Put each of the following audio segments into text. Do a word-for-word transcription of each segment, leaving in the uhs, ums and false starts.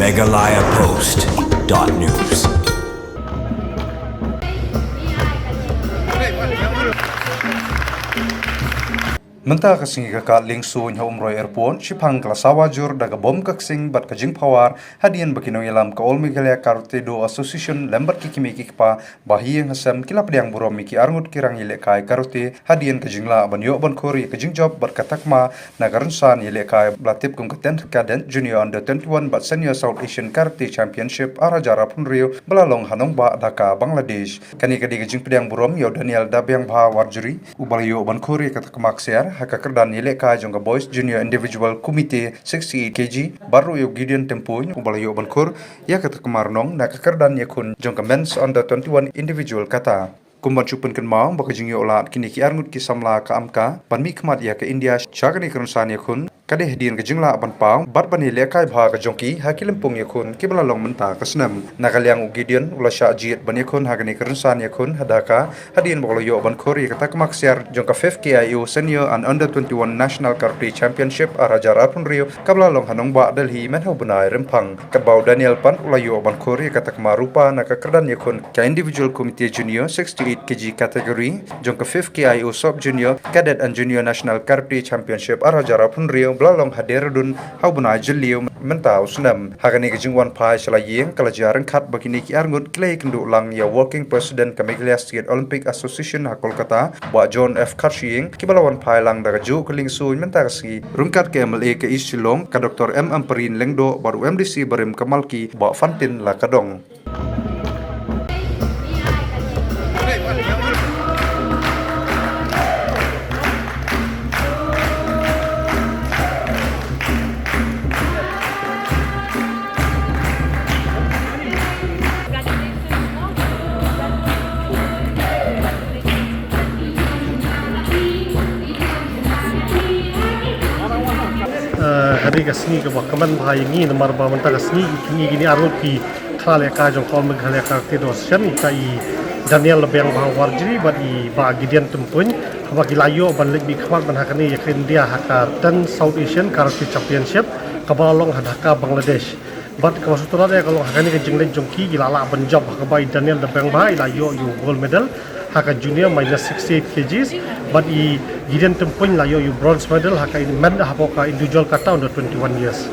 Meghalaya Post dot news. Mynta ka sngi ka kad liengsuiñ ha Umroi Airport, shiphang ka la sawa jur da ka bom ka ksing bad ka jingphawar, hadien ba ki nongïalam ka All Meghalaya Karate Do Association lem bad ki kmie ki kpa ba haïing hasem ki la pdiang burom ïa ki arngut ki rangïalehkai karate, hadien ka jinglah ban ïoh ban khur ïa ka jingjop bad ka takma na ka rynsan ïalehkai ba la tip kum ka tenth Cadet Junior Under twenty-one bad Senior South Asian Karate Championship ar hajar arphew hynriew ba la long ha nongbah Dhaka, Bangladesh. Kane ka dei ka jingpdiang burom ïa u Daniel Dabiangbha Warjri, uba la ïoh ban khur ïa ka takma ksiar ha ka kyrdan ïalehkai jong ka Boys Junior Individual Kumite sixty-eight K G, bad ruh ïa u Gideon Tympuin, uba la ïoh ban khur ïa ka takma rnong na ka kyrdan ïakhun jong ka Men's Under twenty-one Individual Kata. Kum ban shu pynkynmaw ba ka jingïoh lad kine ki arngut ki samla ka AMCA ban mihkhmat ïa ka India sha kane ka rynsan ïakhun ka dei hadien ka jinglah ban paw bad ban ïalehkai bha ka jong ki ha ki lympung ïakhun kiba la long mynta ka snem. Na ka liang u Gideon u la shah jied ban ïakhun ha kane ka rynsan ïakhun ha Dhaka, hadien ba u la ïoh ban khur ïa ka takma ksiar jong ka fifth K I O Senior and Under twenty-one National Karate Championship ar hajar arphew hynriew kaba la long ha nongbah Delhi mynta u bnai Rymphang. Katba u Daniel pat u la ïoh ban khur ïa ka takma rupa na ka kyrdan ïakhun ka Individual Kumite Junior sixty-eight K G category jong ka fifth K I O Sub Junior Cadet and Junior National Karate Championship ar hajar arphew hynriew ba la long ha Dehradun ha u bnai Jylliew mynta u snem. Ha kane ka jingwan phai sha la ïing ka la jia ryngkat ba kine ki arngut ki la ïakynduh lang ïa u Working President ka Meghalaya State Olympic Association ha Kolkata, Bah John F Kharshiing, kiba la wan phai lang da kajuh ka liengsuiñ mynta ka sngi, ryngkat ka M L A ka East Shillong, ka Doctor M Ampareen Lyngdoh, bad u M D C barim ka Malki, Bah Fantin Lakadong. Eh, ka dei ka sngi kaba kmen bha ïa ngi namar ba mynta ka sngi kine, kine arngut ki khleh ka jong ka Meghalaya Karate Do Association, ka i Daniel Dabiangbha Warjri bad i Bah Gideon Tympuin, haba ki la ïoh ban leit mihkhmat ban ha kane ïa ka India ha ka tenth South Asian Karate Championship kaba la long ha Dhaka, Bangladesh. Bad kaba sngewtynnat ïa ka long ha kane ka jingleit jong ki, ki la lah ban jop, ha kaba i Daniel Dabiangbha i la ïoh ïa u gold medal ha ka junior minus sixty-eight K Gs, bad i Gideon Tympuin la ïoh ïa u bronze medal ha ka in-, men hapoh ka individual kata under twenty-one years.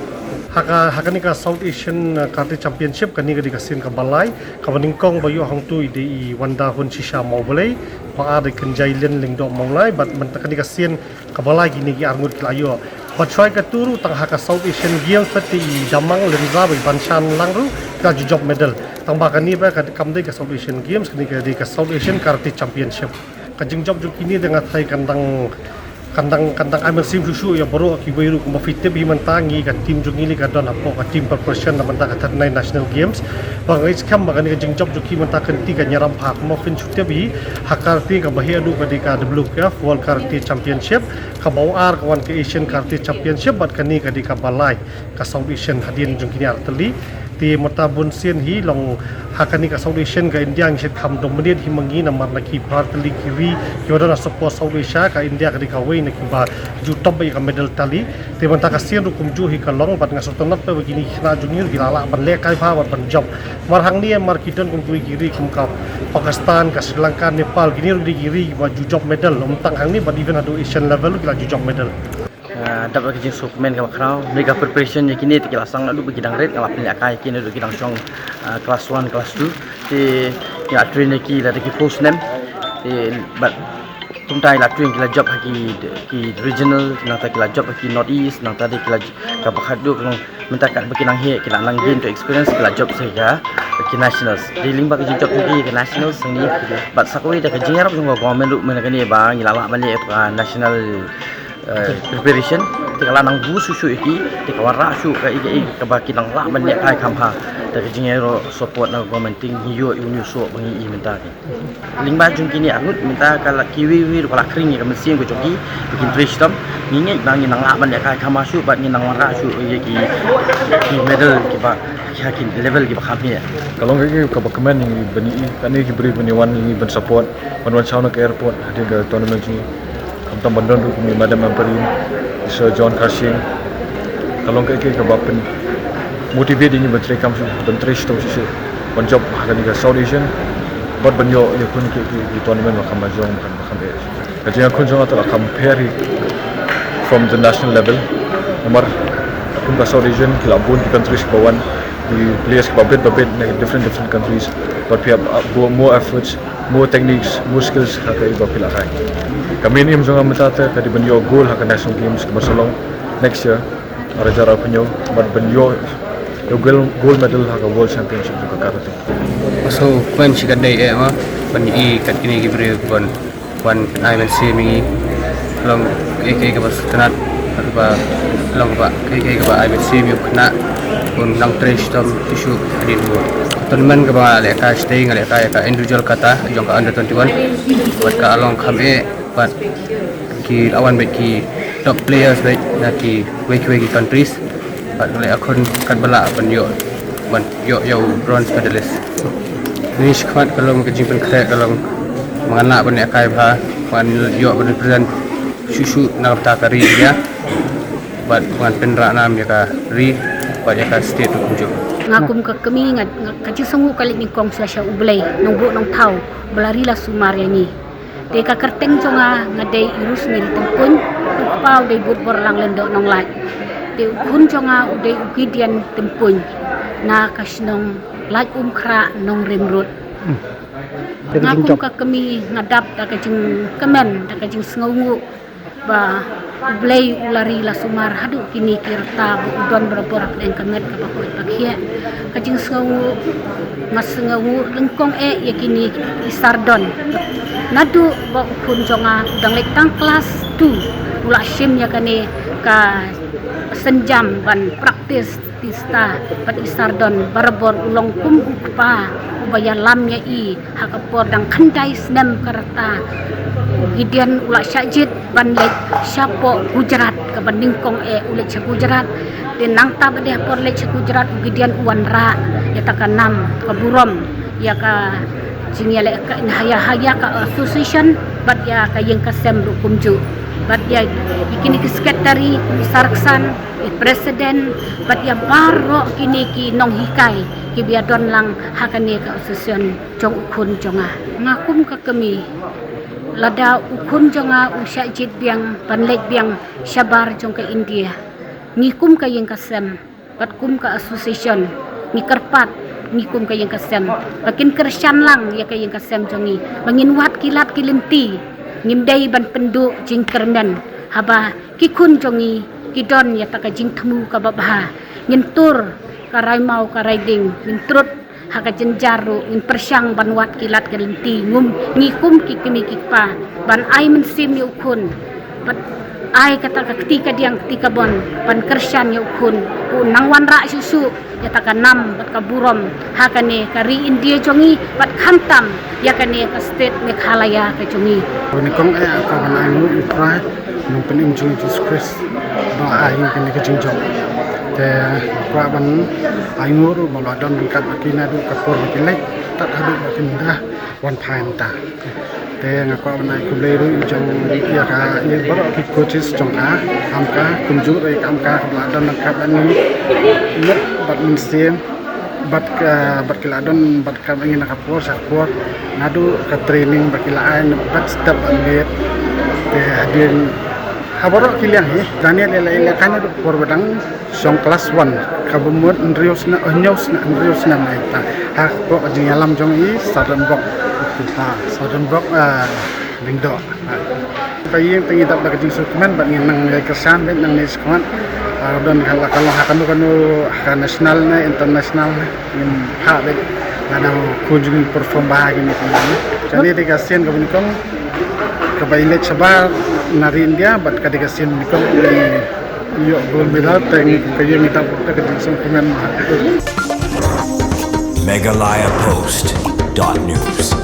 Ha ka, ha kane ka South Asian, uh, Karate Championship, kane ka dei ka sien kaba lai, kaba nyngkong ba ïoh hangto i dei i Wandahun Shisha Mawblei, ba ar dei Kynjai Lin Lyngdoh Mawlai, bad mynta kane ka sien kaba lai kine ki arngut ki la ïoh. Bad shuwa kata ruh tang ha ka South Asian Games pat i Damang Lyngdoh bad i Banshan Lang ruh ki la ju jop medal. Tang ba kane ba ka kam dei ka South Asian Games, kane ka dei ka South Asian Karate Championship. Ka jingjop jong kine te nga tharai kan dang, kan dang, kan dang ai mynsiem shuh shuh ïa baroh kiwei ruh, kumba phi tip hi mynta ngi ka team jong ngi ka don hapoh ka team preparation na bynta ka thirty-nine National Games. Ba nga ngeit skhem ba kane ka jingjop jong ki mynta ka kynti kan ïarap bha, kumba phin shu tip hi ha karate kaba heh haduh ka dei ka W K F, World Karate Championship, kaba u ar ka wan ka Asian Karate Championship, bad kane ka dei kaba lai ka South Asian hadien jong kine artylli. Te mynta bun sien hi long ha kane ka South Asian ka India ngi shait kham dominate hi ma ngi namar na ki artylli kiwei kiba don ha shapoh South Asia ka India ka dei kawei na kiba ju top ïa ka medal tally. Te mynta ka sien ruh kumjuh hi ka long, bad nga sngewtynnat ba kine ki khynnah jong ngi ruh ki la lah ban lehkai bha bad ban jop. Mar hangne mar ki don kum kiwei ki ri kum ka Pakistan, ka Sri Lanka, Nepal, kine ruh ki dei ki ri kiba ju jop medal. Ym tang hangne bad even haduh Asian level ruh ki la ju jop medal. Ah, dap ka jingsngewkmen kaba khraw. Mynta ka preparation ïa kine te ki la sdang naduh ba ki dang rit, nga la pynlehkai ïa ki naduh ki dang shong, ah, class one, class two. Te ki la train ïa ki lada ki post nem. Te bad kumta ki la train, ki la jop ha ki, ki regional, nangta ki la jop ha ki North East, nangta de ki la j-, kaba khatduh ka long mynta katba ki nang heh ki la nang gain to experience, ki la jop sa ka, ki nationals. Te lyngba ka jingjop jong ki ka nationals hangne, bad sa kawei da ka jingïarap jong ka government ruh mynta kane ba ngi la lah ban leh ka national eh, preparation, te ka la nang boost shuh shuh ïa ki, te ka wanrah shuh kaei kaei kaba ki nang lah ban lehkai kham bha. Da ka jingïaroh support na ka government te ngi ïoh ïa une u soh ba ngi i mynta. Lyngba jong kine arngut mynta ka la kiwei wei ruh ka la khring ïa ka mynsiem ka jong ki ba kin trei shitom. Ngi ngeit ba ngi nang lah ban lehkai kham bha shuh bad ngi nang wanrah shuh ïa ki, ki medal kiba ha ki level kiba kham heh. Ka long kaei kaba kmen ïa ngi ban i, kane ki briew ban ïa wan ïa ngi ban support, ban wan shaw na ka airport hadien ka tournament jong ngi. Khamtam ban don ruh kum i Madam Ampareen, i Sir John Kharshiing. Ka long kaei kaei kaba pyn, Motivate ïa ngi ban trei kam shu, ban trei shitom shisha, ban jop ha kane ka South Asian, bad ban ïoh ïa khun ki, ki, ki tournament ba kham ba jong, ba kham, ba kham eh. Ka jingïakhun jong nga te la compare hi from the national level. Namar kum ka South Asian ki la bun ki countries kiba wan, ki players kiba bit ba bit na different, different countries. Bad phi hap, uh, more efforts, more techniques, more skills ha ka iba phi la kai. Ka main aim jong nga mynta te ka dei ban ïoh gold ha ka National Games kaba sa long next year, ar hajar arphew hynñiew, bad ban ïoh, ïoh gold, gold medal ha ka World Championship jong ka karate. So, kmen shi katdei eh ma, ban i kat kine ki briew ban, ban ai mynsiem ïa ngi. Long kaei kaei kaba sngewtynnat, kaba long ba kaei kaei kaba ai mynsiem ïa u khynnah, un nang trei shitom shuh shuh hadien u. Tournament kaba nga lehkai shatei, nga lehkai ïa ka individual kata jong ka under twenty-one. Bad ka long kham eh, bad ki la wan bad ki top players bad na kiwei kiwei ki countries. Bad nga leh ïakhun katba lah ban ïoh, ban ïoh ïa u bronze medalist. Kane shakhmat ka long ka jingpynkhreh, ka long ba ngan lah ban lehkai bha, ban ïoh ban represent shuh shuh na ka bynta ka ri India. Bad ba ngan pynrah nam ïa ka ri bad ïa ka state ruh kumjuh. Nga kum ka kmie nga, nga, ka jingsngewnguh ka leit nyngkong shuwa sha U Blei, Nongbuh Nongthaw, ba la ri la sumar ïa ngi. Te ka kyrteng jong nga nga dei i Rosemary Tympuiñ, u kpa u dei Butborlang Lyngdoh Nonglait. Te u khun jong nga u dei u Gideon Tympuiñ, na ka shnong Laitumkhrah Nongrimrud. Nga kum ka kmie nga dap da ka jingkmen, da ka jingsngewnguh ba U Blei u la ri la sumar haduh kine ki rta, ba u don barabor hapdeng ka met kaba koit ba khiah. Ka jingsngewnguh, nga sngewnguh lyngkong eh ïa kine ki sardon. Naduh ba u khun jong nga u dang leit tang klas two, u la shim ïa kane ka sienjam ban practice tista bad i sardon. Barabor u long kum u kpa uba ïalam ïa i ha ka por dang khyndai snem ka rta. U Gideon u la shah jied ban leit shapoh Gujarat, kaba nyngkong eh u leit sha Gujarat. Te nangta bad ha por leit sha Gujarat u Gideon u wanrah ïa kata ka nam ka burom ïa ka jingïaleh ka, ïa, ïa ka association bad ïa ka ïing ka sem ruh kumjuh. Bad ïa kine ki secretary, ki sarksan, i president, bad ïa baroh kine ki nonghikai kiba ïadon lang ha kane ka association jong u khun jong nga. Nga kum ka kmie, lada u khun jong nga u shah jied biang ban leit biang shabar jong ka India, ngi kum ka ïing ka sem bad kum ka association ngi kyrpad, ngi kum ka ïing ka sem, ba kin kyrshan lang ïa ka ïing ka sem jong ngi, ba ngin wad ki lad ki lynti. Ngim dei ban pynduh jingkyrmen haba ki khun jong ngi ki don ïa kata ka jingthmu kaba bha. Ngin tur ka rai maw ka rai ding, ngin trud ha ka jynjar ruh, ngin pyrshang ban wad ki lad ki lynti. Ngum, ngi kum ki kmie ki kpa ban ai mynsiem ïa u khun, bad ai kata ka kti kadiang kti kabon ban kyrshan ïa u khun, u nang wanrah shuh shuh ïa kata ka nam bad ka burom ha kane ka ri India jong ngi, bad khamtam ïa kane ka state Meghalaya ka jong ngi. Nyngkong eh ka ban ai nguh ïa u Trai, Nongpynim jong ngi Jisu Khrist, ba ai ngi kane ka jingjop. Te kwah ban ai nguh ruh ba la don ryngkat bad ki naduh ka por ba ki leit tad haduh ba kin da wan phai mynta. Te nga kwah ban ai khublei ruh jong ïa ka, ïa baroh ki coaches jong ka Amka, kumjuh ruh ïa ka Amka kaba la don ryngkat bad ngi met bad mynsiem, bad ka, bad ki la don bad ka bad ngi na ka por sha ka por, naduh ka training ba ki la ai na bad step bad miet. Te hadien ha baroh ki liang hi, Daniel ïa la ïa la ka naduh por ba dang shong klas one, kaba mut hynriew snem, hynñiew snem, hynriew snem na ita. Ha ka pok jingïalam jong i Southern Block. Ha Southern Block, ah, Lyngdoh. Ha. Ka ïing te ngi dap da ka jingsngewkmen bad ngi nang ïai kyrshan bad nang ïai sngewkmen. Ah, don ka la ka long ha kano kano, ha ka national ne international ne, ngim phah bad lada u khun jong ngi perform bha ha kine ki ïing. Kane dei ka sien kaba nyngkong kaba i leit shabar na ri India, bad ka dei ka sien ba nyngkong i ïoh gold medal. Te ngi ka ïing ngi dap da ka jingsngewkmen. Meghalaya Post dot news.